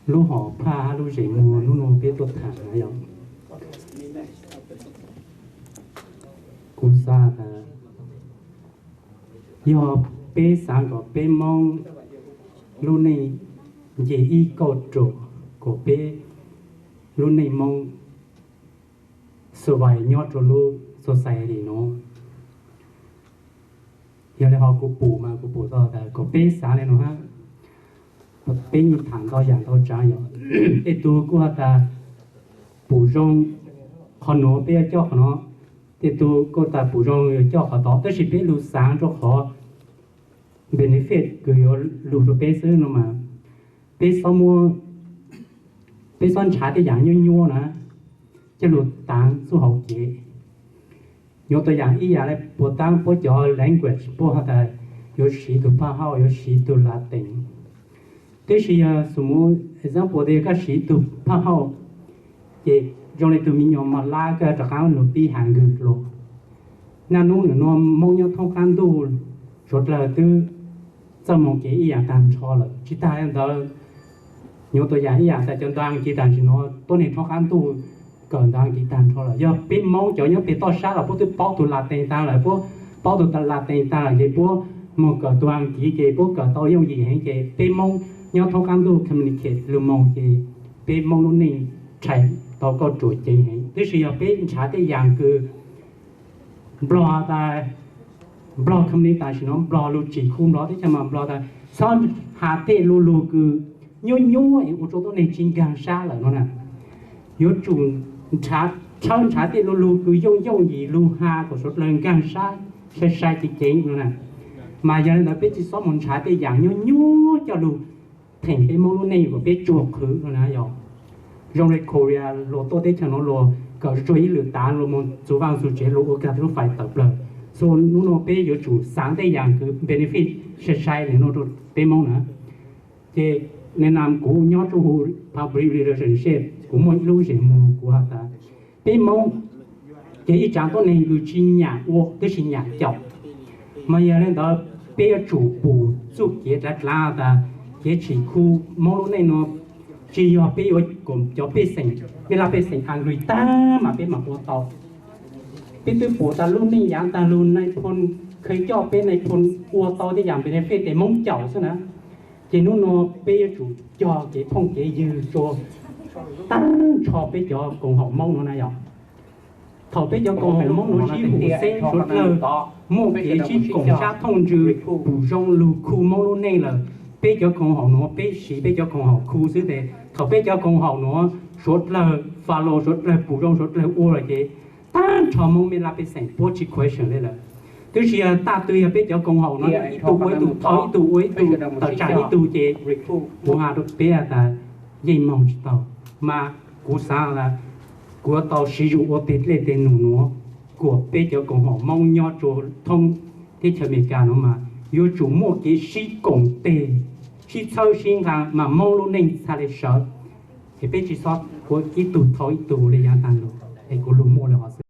Lub hom phaj hab lub zem muag hnub no peb tuaj tham na yog, kuv xav tas yog peb xav kom peb Moob lub neej nce ib kauj ruam, kom peb lub neej Moob survive nyob rua lub society nuav. Yog le hov kuv pum mas kuv pum tau tas kom peb xaav le nuav hab, peb yeej tham ntau yaam ntau tsaav yog, tej tug kuj has tas pum zoo qhov nuav peb yuav coj qhov nuav, tej tug kuj tas pum zoo yuav coj qhov tod, tab sis peb lug xaav rua qhov benefit kws yuav lug rua peb xwb no mas, peb xob muab, peb xob nrhav tej yaam nyuab nyuab na coj lug taav txuj hauv kev. Nyuav tau yaam ib yaam le puas taab puab cov language puab has tas yuav siv tug phaj hauj, yuav siv tug Latin. Tab sis yog xum mus example tas yog koj siv tug phaj hauj, ces zoo le tug me nyuam mos lab koj rov qaab lug pib has nkws lug. Naj nub nwg nuav Moob nyob thoob qaab ntuj suav dlawg twb txawj moog kev ib yaam taag nrho lawm. Tsi taag le ntawd, nyuav tau yaam ib yaam tas cov ntawv Askiv taag sim nuav tuab neeg thoob qaab ntuj kawm ntawv Askiv taag nrho lawm. Yog peb Moob cov nyob peg toj sab los puab twb paub tug Latin taag lawm, puab paub tug Latin taag lawm ces puab moog kawm tug Askiv ces puab kawm tau yooj yim heev ces peb Moob nyob thoob qaab ntuj communicate lug moog ces peb Moob lub neej tshais tau kauj ruam ceev heev. Tab sis yog peb nrhav tej yaam kws Nplog tas, Nplog company tam sim nuav Nplog lug tsim khu Nplog teb chaws mas Nplog tas xob has tej lu lug kws nyuab nyuab es ua rua tuab neeg tsi nkaag sab lawm no na. Yuav tsum nrhav, tshawb nrhav tej lu lug kws yooj yooj yim lug has kom suav dlawg nkaag sab, sai sai ceev ceev no na. Mas yog le ntawd peb tsi xob mus nrhav tej yaam nyuab nyuab coj lug theem peb Moob lub neej kom peb tsuag qhwv no na yog. Zoo le Korea luag tuaj teb chaws nuav luag kawm tsuag ib lwm tav luag moog txug vaaj txug tsev luag ua kag lub fais tawm plawg. So nub nuav peb yuav tsum xaav tej yaam kws benefit sai sai le nuav rua peb Moob na. Ces le nuav kuv nyob tsuj hu public relationship, kuv muaj ib lub zem muag kuv has tas peb Moob ces ib tsaav tuab neeg kws tsi nyam ua tab sis nyam caum. Mas yog le ntawd peb yuav tsum pum txuj kev dlaav dlaav tas kev tsim khu Moob lub neej nuav tsi yog peb yuav koom cov pej xeem, mej laj pej xeem angry taag mas peb mam ua tau. Peb twb pum tas lub neej yaav taag lug nai phoo, kheev coj peb nai phoo ua tau tej yaam benefit tes Moob caum xwb na. Ces nub nuav peb yuav tsum cog kev phooj kev ywg rua taag nrho peb cov koom haum Moob nuav na yog. Thaum peb cov koom haum Moob nuav sib hum xeeb suav dlawg muaj kev sib koom sab thooj ntsws pum zoo lug khu Moob lub neej lawm, peb cov koom haum nuav peb siv peb cov koom haum khu xwb tes thaum peb cov koom haum nuav suav dlawg follow, suav dlawg pum zoo, suav dlawg ua lawm ces taag nrho Moob mej laj pej xeem puab tsi question le lawm. Tab sis yog taj twg yog peb cov koom haum nuav ib tug ua ib tug, thov ib tug ua ib tug, tawm tsaam ib tug ces kuv has rua peb tas yeej moog tsi tau. Mas kuv xaav tas kuv yuav tau siv zug ua teg dlej teg num nuav kuas peb cov koom haum Moob nyob rua thoob teb chaws Amelikas nuav mas yuav tsum muaj kev sib koom teg, sib txhawb sib nqaa mas Moob lub neej txhaj le sawv. Es peb tsi xob ua ib tug thov ib tug le yaav taag lug, es kuv lug muaj le hov xwb.